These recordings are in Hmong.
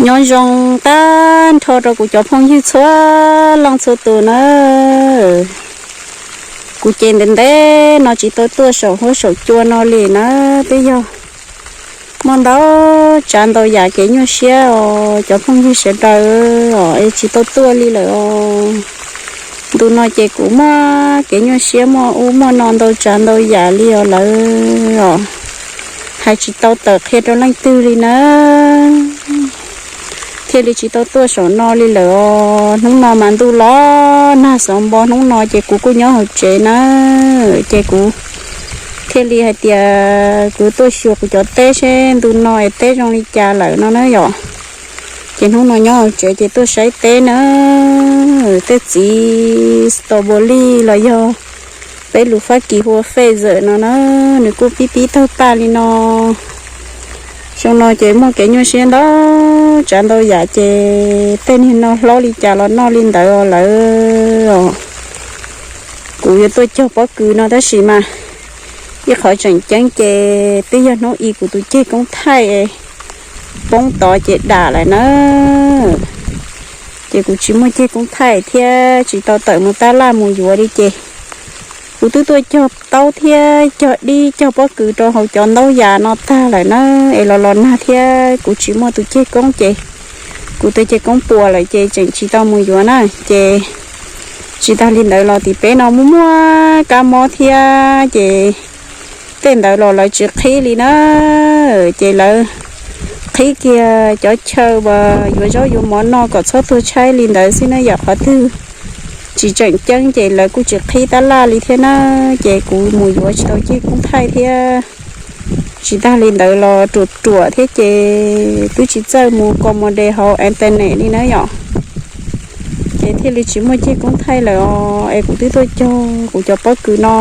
Nyob zoo tag nrho rau kuv cov phooj ywg txhua leej txhua tus na. Kuv ces ntev ntev no tsis tau tuaj saum huab saum cua no li na, twb yog muaj ntau tsav ntau yam kev nyuaj siab os cov phooj ywg sawv daws os, es tsis tau tuaj li lawm os. Ntu no ces kuv muaj kev nyuaj siab muaj ub muaj no ntau tsav ntau yam li os lawm os, hais tsis tau tawm qhia rau leej twg li na. Thiaj li tsis tau tuaj saum no li lawm os. Hnub no mas ntuj los nag xov npo hnub no ces kuv kuj nyob hauv tsev na, ces kuv thiaj li hais tias kuv tuaj xyuas kuv cov teb seb ntu no es teb zoo li cas lawm no na yom. Ces hnub no nyob hauv tsev ces tuaj saib teb na, tej txiv strawberry los yog peb lus Fab Kis hu ua fezes no na, nws kuj pib pib tawg paj li no. Xyoo no ces muaj kev nyuaj siab ntau tsav ntau yam ces tej niag no hlob li cas los noj li ntawd os lawm os. Kuv yuav tuaj cog pob kws no tab sis mas ib qhov tseem ceeb ces twb yog hnub i kuv tus ceg koob thaij poob tod ces dam lawm na, ces kuv tsis muaj ceg koob thaij thiab tsis tau tawm mus tab laj mus yuav li ces kuv twb tuaj cog taub thiab cog dib cog pob kws rau hauv cov ntaub yas no tag lawm na, es los los nag thiab kuv tsis muaj tus ceg koob ces kuv tus ceg koob puas lawm ces tseem tsis tau mus yuav na. Ces tsis tas li ntawd los tim peb no muaj muaj kab mob thiab ces tej ntawd los lawv tsis qhib li na, ces lawv qhib kiag cov chaw uas yuav zaub yuav mov noj kom txhob tuag tshaib li ntawd xwb na yom. Qhov twg tsis tseem ceeb ces lawv kuj tsis qhib tab laj li thiab na, ces kuv mus yuav tsis tau ceg koob thaij thiab. Tsis tas li ntawd los ruam ruam thiab ces twb tsis txawj mus kos mos des hauv internet li na yom, ces thiaj li tsis muaj ceg koob thaij lawm os. Es kuv twb tuaj cog kuv cov pob kws no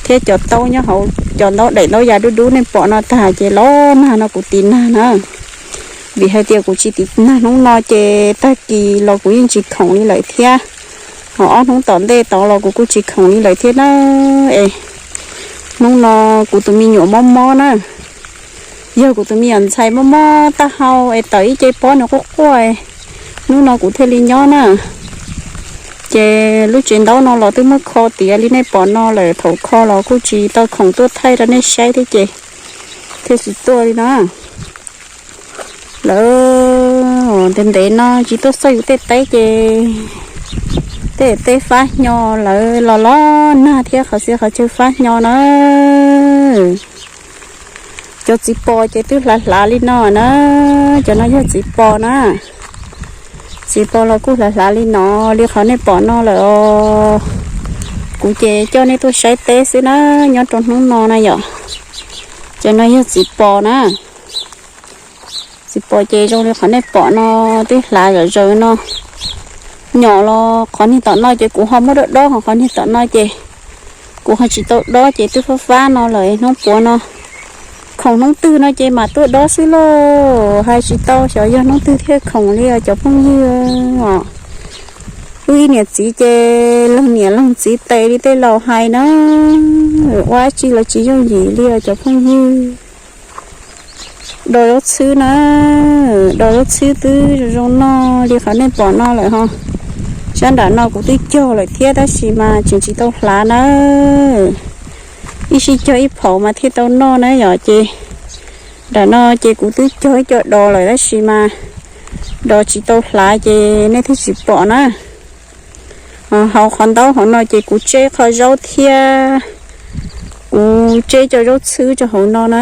thiab cov taub nyob hauv cov ntaub daim ntaub yas dub dub nej pom no tag ces los nag no kuv tiv nag na, vim hais tias kuv tsis tiv nag hnub no ces tag kis los kuv yeej tsis khoom li lawm thiab. Ho ob hnub tom ntej tod los kuv kuj tsis khoom li lawm thiab na. Es hnub no kuv tus me nyuam mob mob na, yog kuv tus me nyuam ntxhais mob mob taub hau es tawm ib ce pob nws quaj quaj, hnub no kuv thiaj li nyob na. Ces lub tsev ntaub no los twb muab kho tiav li nej pom no lawm, thaum kho los kuj tsis tau khoom tuaj thaij rau nej saib thiab ces thiaj tsis tuaj li na. Lawv ntev ntev no tsis tuaj xauj yus tej teb ces tej teb fab hnyo lawv los los nag thiab qhov txhia qhov chaw fab hnyo na. Cov txiv pos ces twb hlav hlav li no na, cov no yog txiv pos na. Txiv pos los kuj hlav hlav li no, li qhov nej pom no lawm os. Kuv ces coj nej tuaj saib teb xwb na, nyob rau hnub no na yom. Cov no yog txiv pos na. Txiv pos ces zoo li qhov nej pom no, twb hlav zom zaws no. Nyom los qhov niag tom no ces kuv ho muab dob dob, ho qhov niag tom no ces kuv ho tsis tau dob ces twb fab fab no lawm hnub puav no. Khoom hnub twg no ces mam tuaj dob xwb lauj, hais tsis tau xyov yog hnub twg thiaj khoom li os cov phooj ywg os. Wb ib niam txiv ces leej niam leej txiv tes li tej laus hais na, ua dab tsi los tsis yooj yim li os cov phooj ywg. Do zaub txhwb na, do zaub txhwb twb zoo zoo noj li qhov nej pom no lawm ho. Sab nram no kuv twb cog lawm thiab tab sis mas tseem tsis tau hlav na. Ib sij cog ib phaum mas thiaj tau noj na yom, ces nram no ces kuv twb cog ib co dos lawm tab sis mas dos tsis tau hlav ces nej thiaj tsis pom na. Hauv qhov ntaub hauv no ces kuv tseb qho zaub thiab kuv tseb cov zaub txhwb rau hauv no na.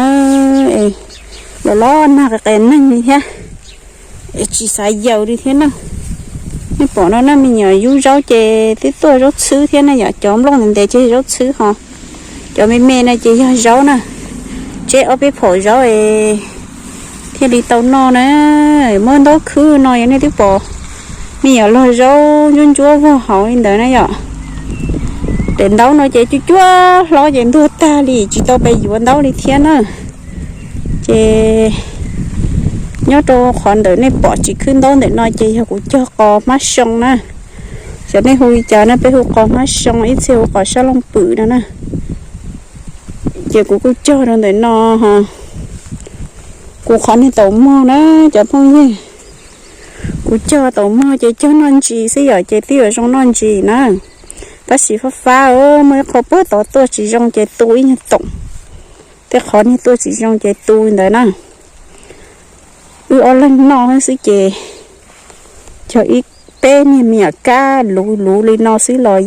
Los los nag qis qis neeg li thiab, tsis xav yaws li thiab na. Nej pom no na, me nyuam yub zaub ces twb tuaj zaub txhwb thiab na yom, cov nplooj ntev ntev ces zaub txhwb ho, cov me me no ces yog zaub na. Tseb ob peb phaum zaub es thiaj li tau noj na. Muab ntaub khwb no yog nej twb pom me nyuam log zaub ntsuab ntsuab vog hauv li ntawd na yom. Daim ntaub no ces cuaj cuaj hlob ces ntuag tag li tsis tau pes yuav ntaub li thiab na. Ces nyob rau qhov ntawm nej pom tsis khwb ntaub ntawm no ces yog kuv cog qos hmab soo na. Xyov nej hu li cas na, peb hu qos hmab soo, ib txhia hu qos sab looj pwm no na. Ces kuv kuj cog rau ntawm no ho. Kuv qhov niag taum mog na, cov phooj ywg, kuv cog taum mog ces cog noj ntsis xwb yom, ces twb yuav zoo noj ntsis na. Tab sis fab fab, muaj ib qho puag tod tuaj tsis zoo ces tu ib nyuag toom, tej qhov niag tuaj tsis zoo ces tu ntawd na. Wb ob leeg noj xwb ces cog ib peb niag me nyuam kab luv luv li no xwb los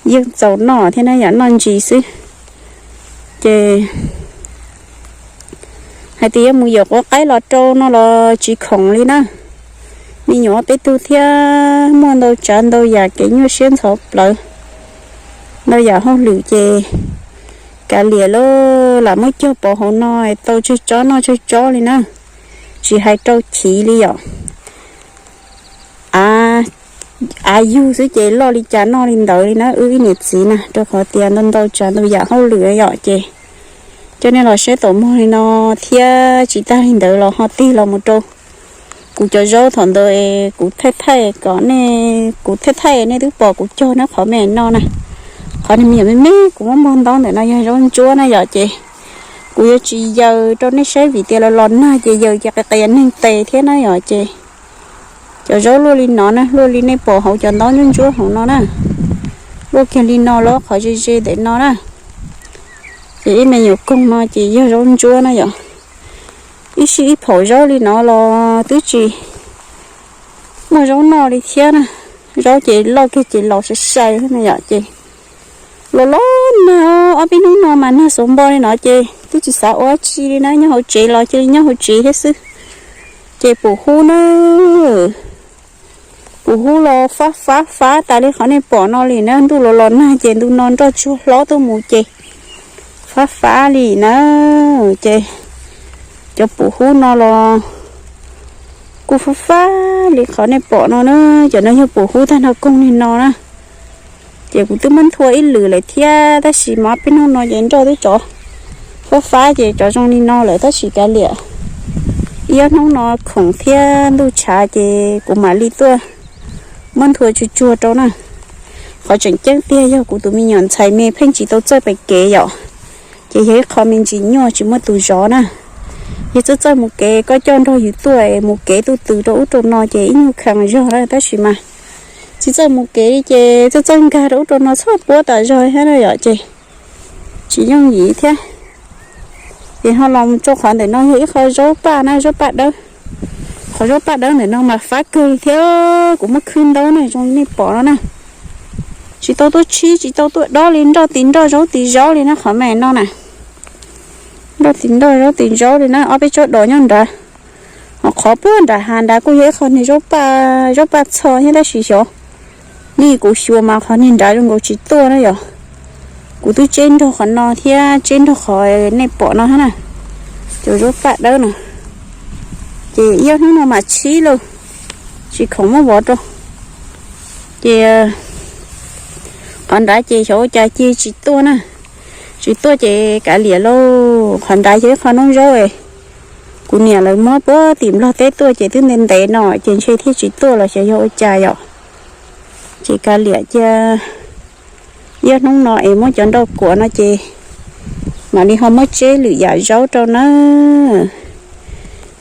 yeej txaus noj thiab na, yam noj ntsis xwb. Ces hais tias yuav mus yawm quav qaib los rau no los tsis khoom li na. Me nyuam peb tug thiab muaj ntau tsav ntau yam kev nyuaj siab ntxhov plawv, ntau yam hauj lwm ces kav liam lauj, lam muab cog pov hauv no tau tsawg tsob noj tsawg tsob li na, tsis hais rau chiv li yom. Av yug xwb ces loj li cas noj li ntawd li na wb ib niam txiv na, rau qhov tias ntau ntau tsav ntau yam hauj lwm yom. Ces coj nej los saib taum mog li no thiab tsis tag li ntawd los ho tig los mus rau kuv cov zaub thaum ntawd es kuv thaij thaij kom nej, kuv thaij thaij nej twb pom kuv cog na, qhov me no na. Qhov niag me nyuam me me kuv muab npog ntaub ntawm no yog zaub ntsuab na yom. Ces kuv yuav tsis yaws rau nej saib vim tias los los nag ces yaws ces qias qias neeg tes thiab na yom. Ces cov zaub luaj li no na, luaj li nej pom hauv cov ntaub ntsuab ntsuab hauv no na, luaj kiag li no los qhov ze ze ntawm no na. Ces ib me nyuam koog no ces yog zaub ntsuab na yom. Ib sij ib phaum zaub li no los twb tsis muaj zaub noj li thiab na. Zaub ces loj kiag ces laus sai sai na yom. Ces los los nag, ob peb hnub no mas nag xuv npo li no ces twb tsis xav ua dab tsi li na, nyob hauv tsev los cia li nyob hauv tsev thiab xwb. Ces pum hub na, pum hub los fab fab fab tas li qhov nej pom no li na. Ntuj los los nag ces ntu no nroj tsuag hlob tuaj mus ces fab fab li na. Ces cov pum hub no los kuj fab fab li qhov nej pom no na. Cov no yog pum hub tag nrho koog li no na. Ces kuv twb muab nthua ib lwm lawm thiab, tab sis mas ob peb hnub no ces nroj twb tsov fab fab ces cov zoo li no lawm, tab sis kav liam, ib ob hnub no khoom thiab ntuj tshav ces kuv mam li tuaj muab nthua tsuag tsuag rau na. Qhov tseem ceeb tiag yog kuv tus me nyuam ntxhais me pheej tsis tau txawj pem kev yom, ces yog ib qho me ntsis nyuaj tsis muaj tus zov na. Yog txawj txawj mus kev, koj coj nrog yus tuaj mus kev tuj tws rau ub rau no ces ib nyuag khees zog na, tab sis mas tsis txawj mus kev li ces txawj txawj nkag rau ub rau no txhob puab tas zog thiab na yom, ces tsis yooj yim thiab. Ces ho los rau qhov ntawm no yog ib qho zaub paj na, zaub paj dawb. Qhov zaub paj dawb ntawm no mas fab kawg li thiab, kuv muab khwb ntaub na zoo li nej pom no na. Tsis tau tuaj tshib, tsis tau tuaj dob li, nroj tis nroj zaub tis zaub li na qhov me no na. Nroj tis nroj zaub tis zaub li na, ob peb tsob dos nyob nrad. Ho qhov puag nram hav nrad kuj yog ib qho niag zaub paj, zaub paj txho thiab, tab sis xyov, li kuv xyuas mas qhov niag nrad zoo nkaus tsis tuaj na yom. Kuv twb tseb nrog qhov no thiab tseb nrog qhov nej pom no thiab na, cov zaub paj dawb no. Ces ib ob hnub no mam tshib lauj, tsis khoom muab vov rau. Ces qhov nrad ces xyov ua cas cia tsis tuaj na, tsis tuaj ces kav liam lauj. Qhov nrad yog ib qho noob zaub, kuv niam lawv muab puag tim Nplog teb tuaj ces twb ntev ntev no ces ntshe thiaj tsis tuaj los xyov yog ua cas yom. Ces kav liam cia ib ob hnub no es muab cov nroj kuam no ces mam li ho muab tseb lwm yam zaub rau na.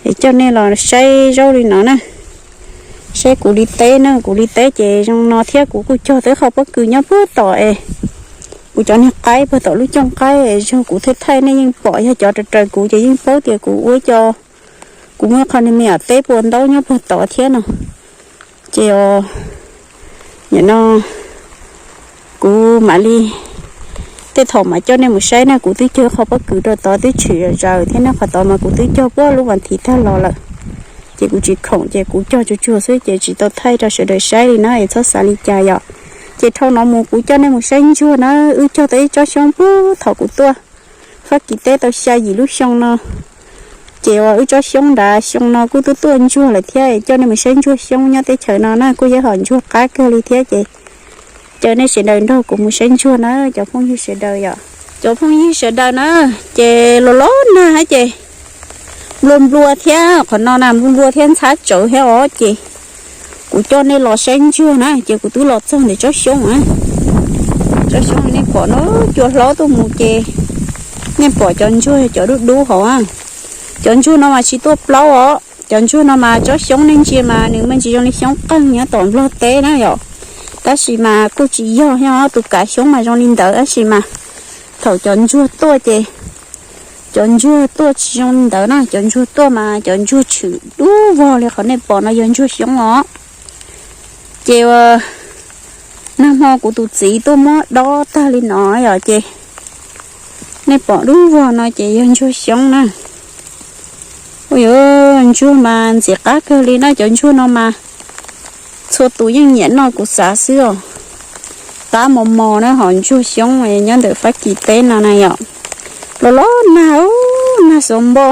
Es coj nej los saib zaub li no na, saib kuv li teb na, kuv li teb ces zoo no thiab kuv kuj cog tau qhov pob kws nyob puag tom es kuv cov niag qaib puag tom lub cooj qaib es zog kuv thaij thaij nej yeej pom, yog cov raws raws kuv ces yeej paub tias kuv ua cov, kuv muaj qhov niag me nyuam teb pua ntaub nyob puag tod thiab no. Ces nim no kuv mam li, tej thaum mas coj nej mus saib na, kuv twb cog qhov pob kws rau tod twb tshwm zom zaws thiab na, qhov tod mas kuv twb cog puag lub vas thiv tag los lawm. Ces kuv tsis khoom ces kuv cog tsuag tsuag xwb ces tsis tau thaij rau sawv daws saib li na, es txhob xav li cas yom. Ces dhau no mus kuv coj nej mus saib ntsuag na, wb cog tau ib tsob xyoob puag thaum kuv tuaj Fab Kis teb tau xya yim lub xyoo no. Ces uas wb tsob xyoob nrad xyoo no kuj twb tuaj ntsuag lawm thiab, coj nej mus saib ntsuag xyoob nyob teb chaws no na, kuj yog hom ntsuag qab kawg li thiab. Ces caw nej sawv daws nrog kuv mus saib ntsuag na cov phooj ywg sawv daws yom. Cov phooj ywg sawv daws na, ces los los nag hab ces nplua nplua thiab, qhov no na nplua nplua thiab ntxhab tsawv thiab os. Ces kuv coj nej los saib ntsuag na, ces kuv twb los txog ntawm tsob xyoob na. Tsob xyoob nej pom no cua hlob tuaj mus ces nej pom cov ntsuag cov dub dub hauv. Cov ntsuag no mas tsis tuaj plaub os, cov ntsuag no mas tsob xyoob nej ntsia mas nws muaj ntsis zoo li xyoob qeeg nyob tom Nplog teb na yom. Tab sis mas kuj tsis yog, yog tus kav xyoob mas zoo li ntawd tab sis mas thaum cov ntsuag tuaj ces cov ntsuag tuaj tsis zoo li ntawd na, cov ntsuag tuaj mas cov ntsuag tshwm dub vog li qhov nej pom no yog ntsuag xyoob os. Ces ua nag hmo kuv tus txiv tuaj muab dob tag li no yom, ces nej pom dub vog no ces yog ntsuag xyoob na. Ua yuav ntsuag mas ntxim qab kawg li na, cov ntsuag no mas txhua tus yeej nyiam noj kuv xav xwb os. Qab mos mos na, ho ntsuag xyoob nyob ntawm Fab Kis teb no na yom. Los los nag, nag xov npo.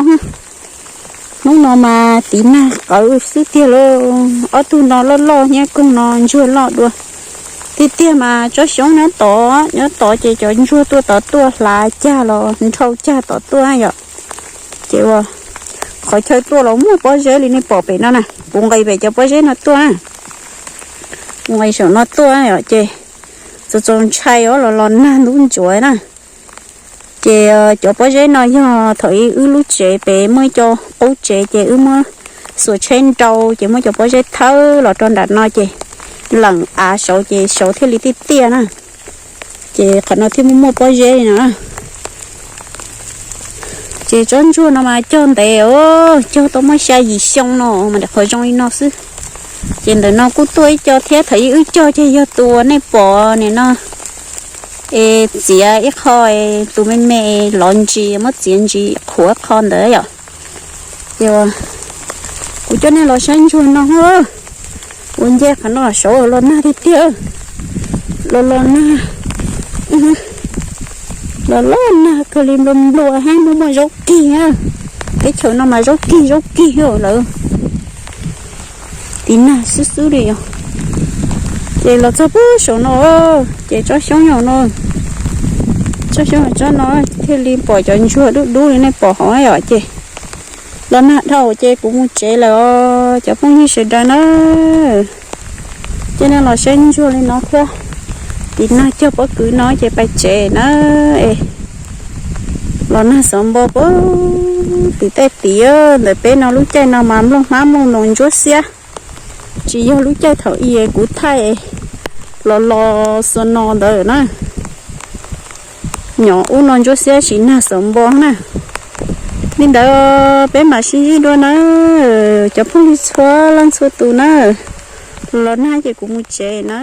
Hnub no mas tiv nag qawv xwb tiag lauj. Ob tug no loj loj, hnyiab koog no ntsuag loj dua. Tiag tiag mas tsob xyoob nyob tod, nyob tod ces cov ntsuag tuaj tod tuaj hlav cag los nrhau cag tod tuaj yom. Ces ua qhov chaw tuaj los muaj pob zeb li nej pom pem no na, kuv nqis pem cov pob zeb no tuaj na. Kuv nqis saum no tuaj yom, ces txaus txaus ntshai os, los los nag ntub ntsuav na. Ces cov pob zeb no yog thaum ub wb lub tsev pem muaj ib co qub tsev ces wb muab xuas tsheb nrau ces muab cov pob zeb thawb los rau nram no ces leem av saud ces saud thiaj li tiaj tiaj na. Ces qhov no thiaj muaj muaj pob zeb li no. Ces tsob ntsuag no mas cog ntev os, cog tau muaj xya yim xyoo no mas qhov zoo li no xwb. Ces ntawm no kuj tuaj ib co thiab, thaum ub wb cog ces yog tus uas nej pom nim no es txiav ib qho, tus me me lov ntsis, muab txiav ntsis qhuav qho ntawd yom. Ces kuv coj nej los saib ntsuag no, ua nce qhov no saud los nag tiag tiag, los los nag, los los nag kawg li, nplua nplua hab muaj muaj zaub kig. Teb chaws no mas zaub kig zaub kig lawm, tiv nag xwb xwb li os. Ces los txog pem saum no, ces tsob xyoob no, tsob xyoob tsob no thiaj li pom cov ntsuag dub dub li nej pom hauv yom. Ces los nag dhau ces kuv mus tsev lawm os cov phooj ywg sawv daws na. Coj nej los saib ntsuag li no thiab, tiv nag cog pob kws no ces pais tsev na. Los nag xov npo pem tim tej tid, ntawm peb no lub caij no mas nplooj hmab nplooj noos ntsuab xiab, tsis yog lub caij thaum ub kuv thaij los los xua no ntawd na. Nyob ub no ntsuab xiab tsis nag xov npo na. Li ntawd peb mam sib ntsib dua na, cov phooj ywg txhua leej txhua tus na. Los nag ces kuv mus tsev na.